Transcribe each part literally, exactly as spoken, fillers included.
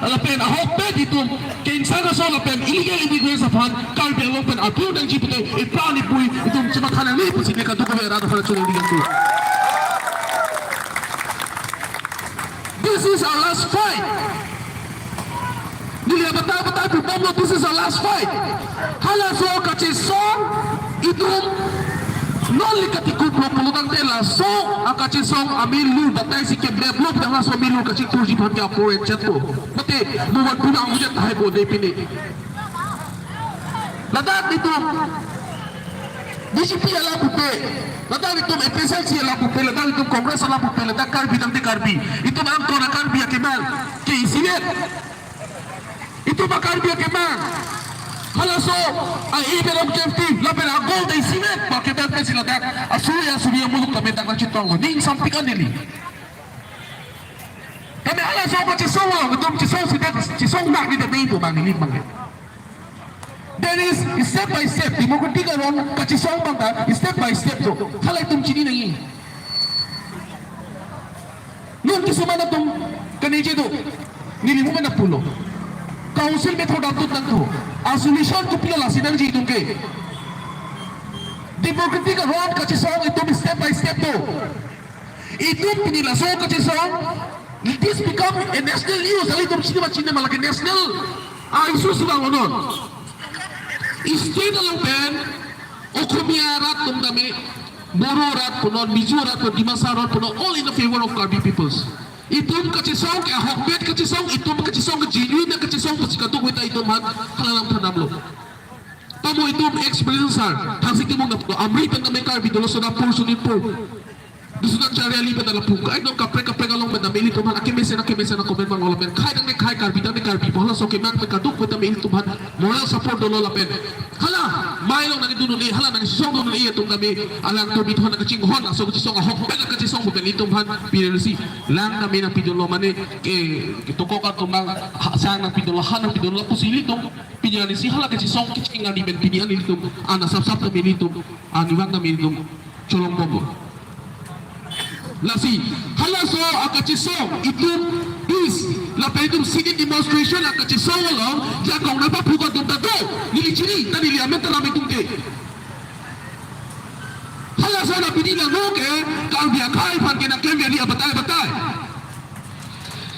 lapen ahokpet itum kengsang aso lapen illegal immigrants aphan Karbi Anglong pen aphu nangji pute ipra nipui itum chematha nangne pusi ne kadokave arat aphan choningri kangtung. This is our last fight. Neli abatai abatai pu bomlo, this is our last fight. Halaso kachesong itum non le katikuplo pulotangte laso akachesong amelu batai si kebeplo pu halaso amelu kachethurji aphan ke apor enchetpo. Mate buwan puna angujat tahai bo de pini. Ladak itum B J P alam pupe, ladak itum A P H L C alam pupe, ladak itum Congress alam pupe, ladak Karbi tangte Karbi. Itum angkor a-Karbi akemang ke isivet. Itum a-Karbi akemang. Halaso a-aim and objective lapen a-goal ta isivet. Ba kebang pensi ladak asuri asuri amuluk tame dak nangchetonglo. Ning sampik an neli. Tame halaso kachesong along itum chesong sita chesong nak ni tame itum bang neli bang. There is step by step, democratic aron kachesong abang ta step by step do. Hala itum chini nangji. Non kisuman atum kaningje do. Neli mo mena pulo. Council method atum nangthu. A-solution kopilo lasi nangji itum ke. Democratic aron kachesong itum step by step do. Itum pini laso kachesong, this become a national news. Halatum chini ma chini ma lake national, ah, issue si vangnon. State along pen Okhomia arat atum tame, Boro arat punon, Mizo arat punon, Dimasa arat punon, all in the favor of Karbi peoples. Itum kachesong ke ahokpet kachesong, itum kachesong ke genuine kachesong pusi kadokave ta itum aphan hala nangthandamlo. Pamo itum ex-president sir Thangsing Timung nangpulo, Amri pen tame Karbi dolo, Sonapur, Sonitpur, Biswanath Chariali pen ta lapu, ekdom kaprek kaprek along pen tame ilitum aphan akemesen akemesen a-comment vanglo lapen khei tangte khei, Karbi tangte Karbi pu halaso akemang pen kadokave tame ilitum aphan moral support dolo lapen hala amei along nangdun un-e, hala nangchesong dun un-e atum tame alangtum ilitum aphan nangkachinghon, laso kachesong ahokpet kachesong pen ilitum aphan pini arnisi lang tame nangpidunlo, mane ke, ke tokok atum abang ha, sang nangpidunlo, ha nangpidunlo pusi ilitum pini arnisi hala kachesong kaching ani pen pini an ilitum an asapsap tame ilitum an ivang tame ilitum cholong bomlo. Lasi halaso akachesong itum peace lapen itum sit-in demonstration akachesong along jakong nangpaphu atum ta do, neli chini, ta neli amen ta lam itum ke. Halaso na pini nangno ke Karbi akhei aphan ke nangklem ri abatai abatai.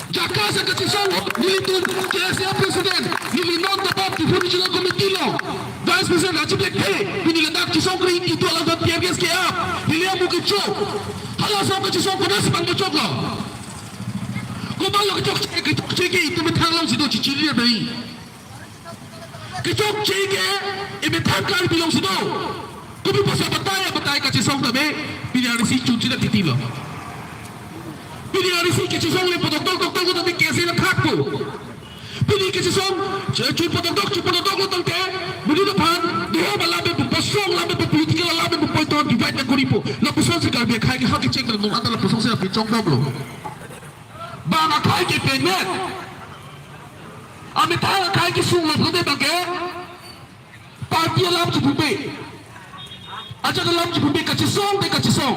Jakas akachesong nelitum K S A president, neli non tabap Diphu Regional Committee along Vice President Rajiv Lekthe, pini ladak chesong kri itu alam P R K S K up, neli amu kecho. Halaso kachesong konas bang kechoklo. Komatlo kechokche, kechokche ke itum methang alongsi do, chichiri ri. Kechokche ke imethang Karbi alongsi do. Kopi pusi abatai abatai kachesong tame pini arnisi chunchina titilo. Pini arnisi kachesong le potoktok toktok tame kesi na khakpo. Pini kachesong chu, chu potoktok chu potoktok lo tangte, muni aphan dehe alam pen pu, bosong alam pen pu, political alam pen pu, poiton divide nangkoripo. Lapuson si Karbi akhei ke ha kecheng nang anta lapuson si nangpichong bomlo. Bang akhei ke payment. Amethang akhei kesung lo pulote bang ke party alam chipupe, ajat alam chipupe, kachesong te kachesong.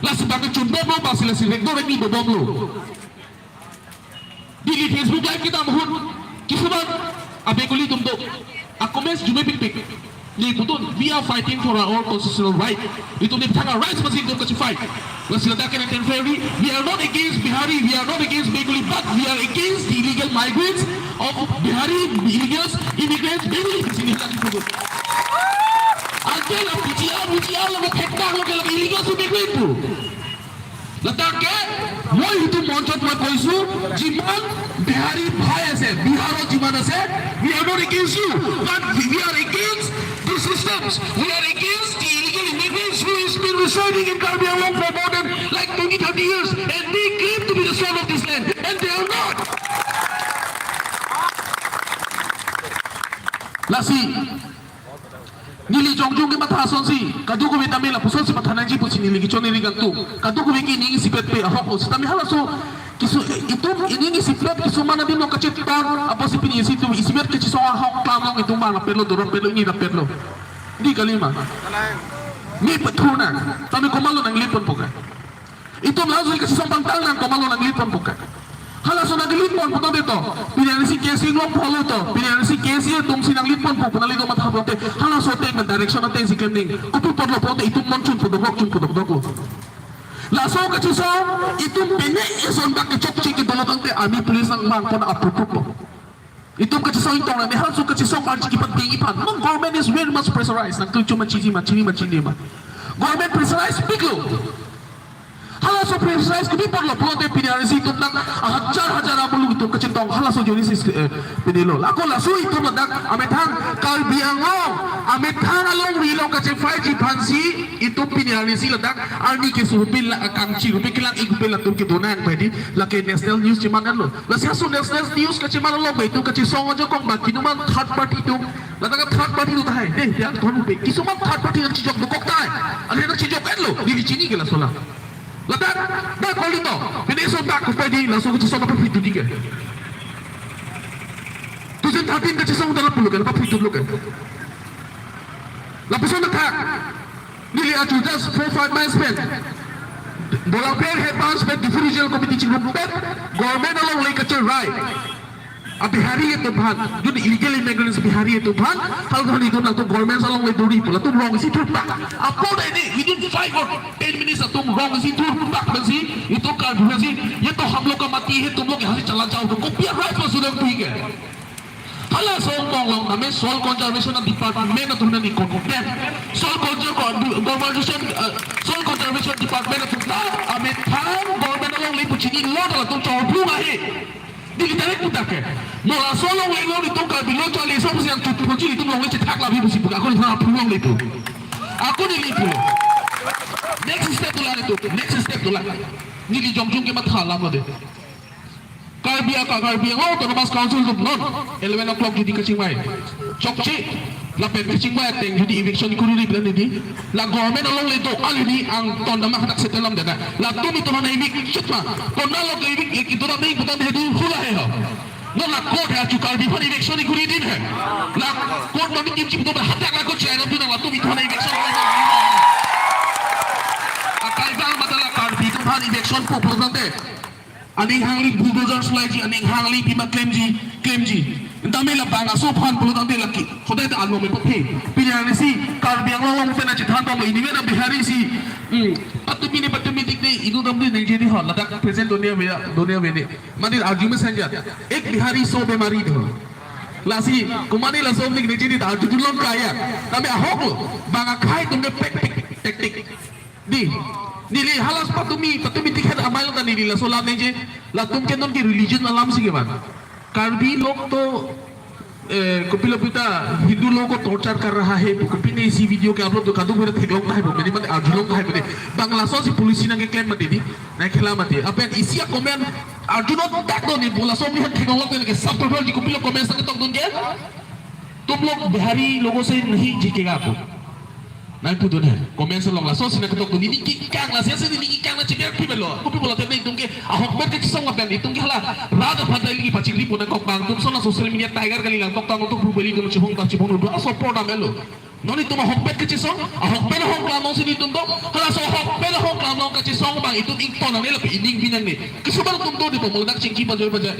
Lasi bang ke chun bomlo, bang si lasi rengdo rengni do bomlo. Daily Facebook live kedam ahut kisuman a-Bengali atum do, a-comments arjume pikpik. Ne putun, we are fighting for our own constitutional right. Itum ne thang a-rights masi itum kachi-fight. Lasi ladak ke nang temporary, we are not against Bihari, we are not against Bengali, but we are against the illegal migrants of Bihari, illegals, immigrants, Bengali, pusi ne lagi putun. Anke la P G R, P G R lo ke thekna lo ke la illegal immigrant pu. Ladak ke, moi itum monchot moi koisu, jiman Bihari bhai ase, Bihar o jiman ase, we are not against you, but we, we are against the systems. We are against the illegal immigrants who has been residing in Karbi Anglong for more than, like, twenty, thirty years, and they claim to be the soul of this land, and they are not. Lasi, neli jongjong kematha asonsi, kadokave tame lapusonsi matha nangji pusi neli kechoningri kangtung. Kadokave ke ining isipet pe ahok lo. Sitame halaso kisu, itum ining isipet kisuman adim lo kachetong apotsi pini isi itum isipet kachesong ahok klam along itum bang lapetlo, doron petlo, ini lapetlo. Di kalima. Ne pathu nang, tame komatlo nangleponpo ke. Itum laso kachesong pangthang nang komatlo nangleponpo ke. Halaso nanglead ponpo tangte to, pini arni si K S A inglong pholo to, pini arni si K S A atum si nanglead ponpo pu nanglead matha ponte, halaso ateng pen direction ateng si klem nang. Kopi apotlo ponte itum non chun pudok dok, chun pudok doklo. Laso kachisong itum pine eson bak kechokche kedo lo tangte army police nangvang pon apupuplo. Itum kachisong ingtong nang, halaso kachisong arji kipateng iphan. Non, government is very much pressurized. Nangtum chuma chini ma, chini ma, chini ma. Government pressurized piklo. Halaso pressurized kopi apotlo pulote pini arni si itum nang hajar hajar amuluk itum kachingtong, halaso journey si, eh, pinilo. Lako laso itum ladak amethang Karbi Anglong, amethang alongri along kachephaiji aphansi itum pini arni si ladak arni keso rupi la, kangchi rupi kelang-ik rupi latum kedo nang pu hedi, lake national news cheman-etlo. Lasi halaso national news kacheman along bai itum kachisong ajakong baki numan third party atum. Ladak third party atum tahai. Dei, dia thon pe. Kisuman third party nangchijok dokok tahai. Ane nangchijok-etlo. Neli chini ke laso la. Ladak, dak kali to. Pini eson dak kopi hedi laso kachisong apa pitu di ke. Two thousand thirteen kachisong dak pulo ke, apa pitu lo ke. Lapuson athak. Neli aju just four five months pen Bolapher headband pen Diphu Regional Committee chingrum pet, government alongle kacherai a Bihari atum aphan, jun illegal immigrants Bihari atum aphan, hal dhoni itum nangtum government alongle duri pu latum rong isi thurpak. Apot ini within five or ten minutes atum rong isi thurpak pensi, itum Karbi pensi, ye to hum log ka mati hai, tum log yahan se chala jao, to kopi a right pa sudang pu ke. Halaso angbong along name Soil Conservation Department atum nangli condemn. Soil Conser-, Conservation, uh, Soil Conservation Department atum ta amethang government alongle pu chinilo, latum chorplung ahe. Neli direct puta ke. Mo laso alongle lo itum Karbi lo charli song siang chut ponji itum longle chethak labi pusi puka. Ako neli thang aphu longle pu. Ako neli pu. Next step dolang itum. Next step dolang. Neli jongjong ke matha alam lo dei. Karbi aka, Karbi Anglong Autonomous Council atum non eleven o'clock jodi kachingvai chokche lapen kachingvai ateng jodi eviction kuri ri plan di, la government alongle do ali ni angton dam hadak settle lam dena. Latum itum aphan evict chot ma. Konat lo ke evict, evict itum aphan evict putan dei, hedi hula he ho. Non la court he, achu Karbi aphan eviction kuri din he. La court mami kimchi putum hadak la court chai lam dun, latum itum aphan eviction. Akai bang mata la Karbi itum aphan eviction po pulo tangte. Aning hangli bulldozer sulaiji, aning hangli pima klemji, klemji. Tame la bang aso aphan pulo tangte lake. Hodai ta alo me pathe. Pini arni si Karbi Anglong along pen achethan pamo, ini mena Bihari si. Hmm. Patumi ne patumi tik ne, inut dam ne ningje ne ho. Ladak present dunia ve, dunia ve ne. Mane arju me sanja. Ek Bihari so bemari do. Lasi, kumani laso nik ningje ne ta arju dun long kaya. Tame ahok lo. Bang akhei atum ke pek pek tactic. Dei, neli halas patumi, patumi tiket amei lo ta neli laso alam ningje, latum ke non ke religion alam si kevan. Karbi log to, eh, kopilo puta Hindu log ko torture kar raha hai pu, kopine isi video ke upload do, kadokave theklong tahai pu, mene mane arjulong tahai pu dei. Bang laso si policy nangkeklem mati dei, nangkhela mati. Apen isi a comment arjunon dak do ne, bang laso melihat theklong log ke sub total di kopilo comment sa ketok dun ke. Tum log Bihari logo se nahi jikega pu. Nangpu dun he. Comment along laso si nangketok dun, neli kekang, lasi si neli kekang nangcheber pi belo. Kopi pulote itum ke ahokpet kachisong lapen itum ke hala rat aphan ta ili pachingri pu nangkok bang. Itum sona social media tiger kali, langtok tang tok pu beli itum chihong ta chihong dun, a support amelo. Non itum ahokpet kachisong, ahokpet ahong klamong si itum do. Halaso ahokpet ahong klamong kachisong abang itum ington nangne lapen ining bi nangne. Keso abang itum do di pamoldak chingki pajoi pajoi.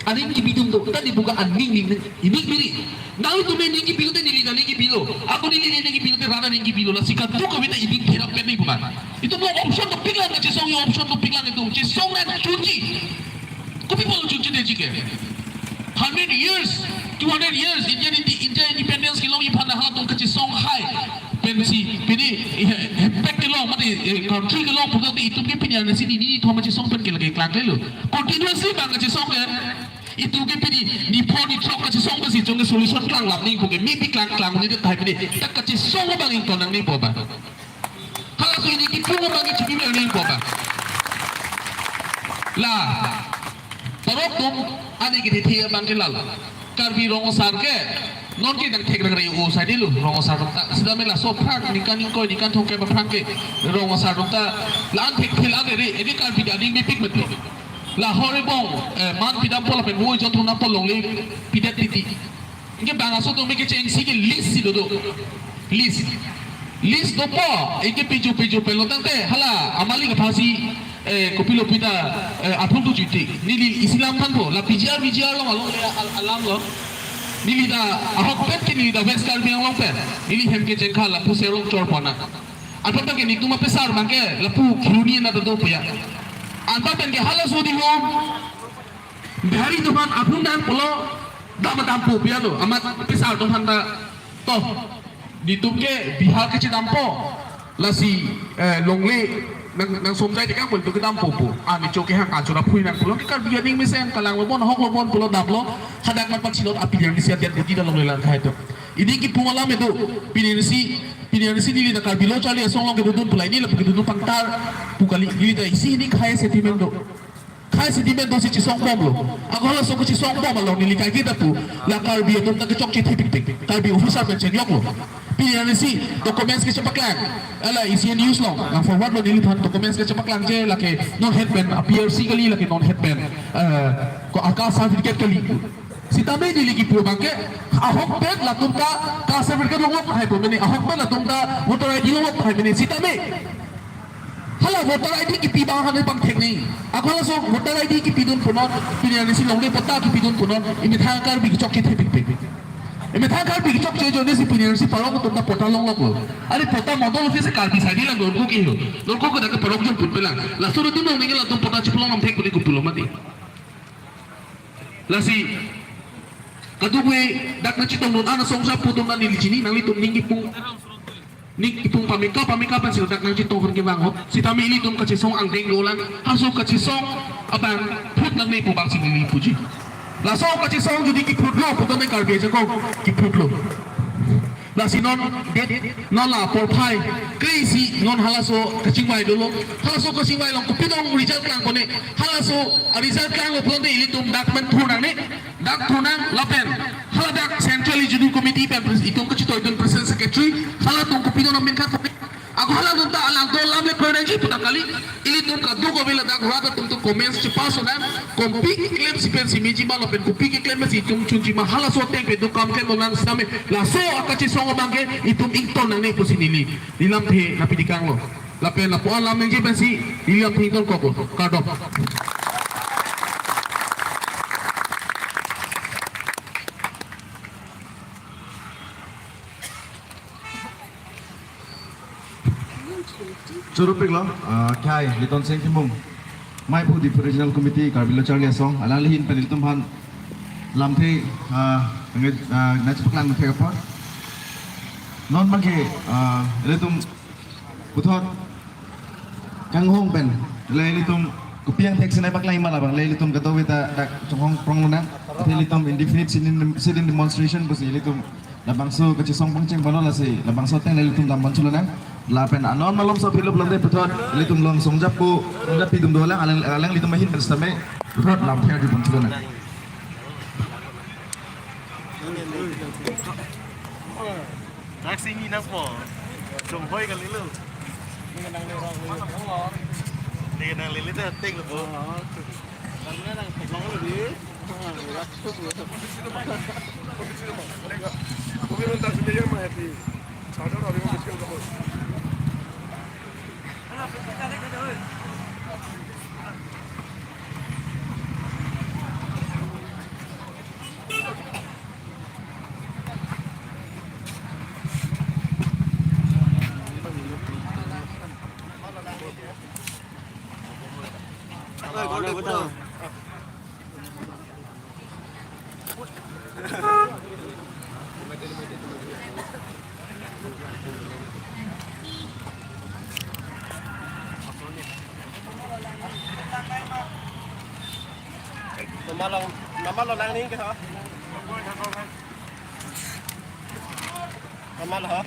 Aning kebi itum do, ta di buka aning ning, ining biri. Nanglitum aning kebilo te neli aning kebilo. Ako neli aning kebilo te rat aning kebilo. Lasi kadokave ta ining thera pen nangji pu ma. Itum lo option dopiklang, kachisong option dopiklang itum. Chisong nangchunji. Kopi pulo chunji detji ke. Hundred years, two hundred years, India, India independence kelongji aphan halatum kachisong hai. Pensi, pini, eh, hempek kelong, mate, eh, country kelong pulote itum ke pini arni si nini thom kachisong pen ke lake klang klelo. Continuously bang kachisong ke. Itum ke pini, ni pho ni throk kachisong pensi chong ke solution klang lap ning pu ke, mi bi klang klang ni tahai pini. Ta kachisong abang ington nangne pu abang. Halaso ini kipung abang ke chipi nangne pu abang. La, parok atum, ani ke the abang ke lal. Karbi rong asar ke, non ke nangthek nangrei o sai dei lo, rong asar ta. Sida me laso aphrang, ningkan ingkoi, ningkan thomkep aphrang ke, rong asar ta, la-an thek thek la-an re, edi Karbi aning mepik mati. La Horibong, eh, man pidam po lapen voi jon thom dam po longle pidet titi. Anke bang aso atum ke chengsi ke list si dodo. List. List dopo, anke piju piju pen lo tangte, hala, amalik aphansi, Eh, kopilo pita, eh, aphung tu chuti. Neli isi lam thanpo, la P G R, V G R along, along le al-, alam lo. Neli ta ahokpet ke neli ta West Karbi Anglong pen. Neli hem kecheng kha lapu serong chor pona. Anpar ke netum apesar abang ke lapu khiluni na ta do puya. Anpar pen ke halaso di hom. Bihari atum aphan aphung dan pulo dam dampo puya lo. Amat pesar atum aphan ta to. Netum ke Bihar kechedampo. Lasi, eh, longle nang, nang somjai tekang pulote kedampo pu. Ani choke hang kachora phui nang pulo ke Karbi aning mesen kalang lo bon, hok lo bon pulo damlo. Hadak mat pachilot api yang isi adet budi da longle lang khai to. Ini kipu alam itu. Pini arnisi, pini arnisi neli ta Karbi Lo Charli Asong along kedodun pulai neli lapu kedodun pangtar pu kali, neli ta isi ini khai sentiment do. Khai sentiment do si chesong bomlo. Ako halaso kachesong bom along neli kai kita pu. La Karbi atum ta kechokche thepikpik. Karbi officer pen chengloklo. Pini arnisi documents kechepaklang. Ala isi news along. Nang forward lo neliphan documents kechepaklangji lake non het pen, ah, P R C kali lake non het pen. Eh, ko a caste certificate kali. Sitame neli kipu abang ke, ahokpet latum ta caste certificate longlok tahai pu mene, ahokpet latum ta voter I D longlok tahai mene, sitame. Hala voter I D kipi abang hane pangthek ni. Ako halaso voter I D kipidun punon, pini arnisi longle patta kipidun punon, emethang Karbi kechokche thepikpik. Emethang Karbi kechokche ajoine si pini arnisi parong atum ta patta longloklo. Are patta model office Karbi sadi lang dorko ke ho. Dorko ke dak parong jom put pelang. Laso atum nang ningke latum patta chipulong lam thek puni kupulo mati. Lasi, kadokave dak nangchetongdun an asong sap pu atum neli chini, nanglitum ning kipung, ning kipung pameka, pameka pensi dak nangchetong hon kevang ho. Sitame ilitum kachesong angdeng dolang, halaso kachesong abang phut nangne pu abang si neli puji. Laso kachesong jodi kiphutlo, pu tame Karbi ajakong kiphutlo. Lasi non det, non la porphai, ke isi non halaso kachingvai dolo. Halaso kachingvai along kopi dong result klang kone. Halaso, ah, result klanglo pulote ilitum dak pen thurnang ne. Dak thurnang lapen. Hala dak Central Executive Committee pen pres-, itum kachitoidun President Secretary. Halatum kopi dong amen khat. Ako halatum ta alang do lam le pernangji puta kali. Ilitum kadokave ladak rat atum tu comments chepass onang, kopi keklem si pensi meji ma lapen kopi keklem si itum chunji ma, halaso ateng pen itum kam klem onang sitame laso akachesong abang ke itum ington nangne pusi neli, neli lamthe nangpidikanglo. Lapen lapu-an lam nangji pensi neli lamthe ingtonkoklo. Kardom. Choro piklo, ah, khai, Litonsing Timung. Meiphu Diphu Regional Committee, Karbi Lo Charli Asong, alangli ahin pen ilitum aphan lamthe, ah, nge-, ah, nangchepaklang nangthek apot. Non abang ke, ah, ilitum puthot kanghong pen, le ilitum kopi angthek si nangpaklang ma labang, le ilitum kadokave ta dak chonghong prong lonang, athe ilitum indefinite sit-in, sit-in demonstration pusi ilitum labangso kachesong pangcheng balo lasi, labangso ateng le ilitum dam pon chulonang. Lapen anon malom so philo pulote puthot ilitum long songjap pu, songjap pidun dolang, alang, alanglitum ahin pen sitame puthot lamthe arju pon chulonang. Taxi ni nangpo. Chonghoi kalilo. Ni nang lili ta ting lo po. Mama lo, mama lo lang ning ke ha? Mama lo ha?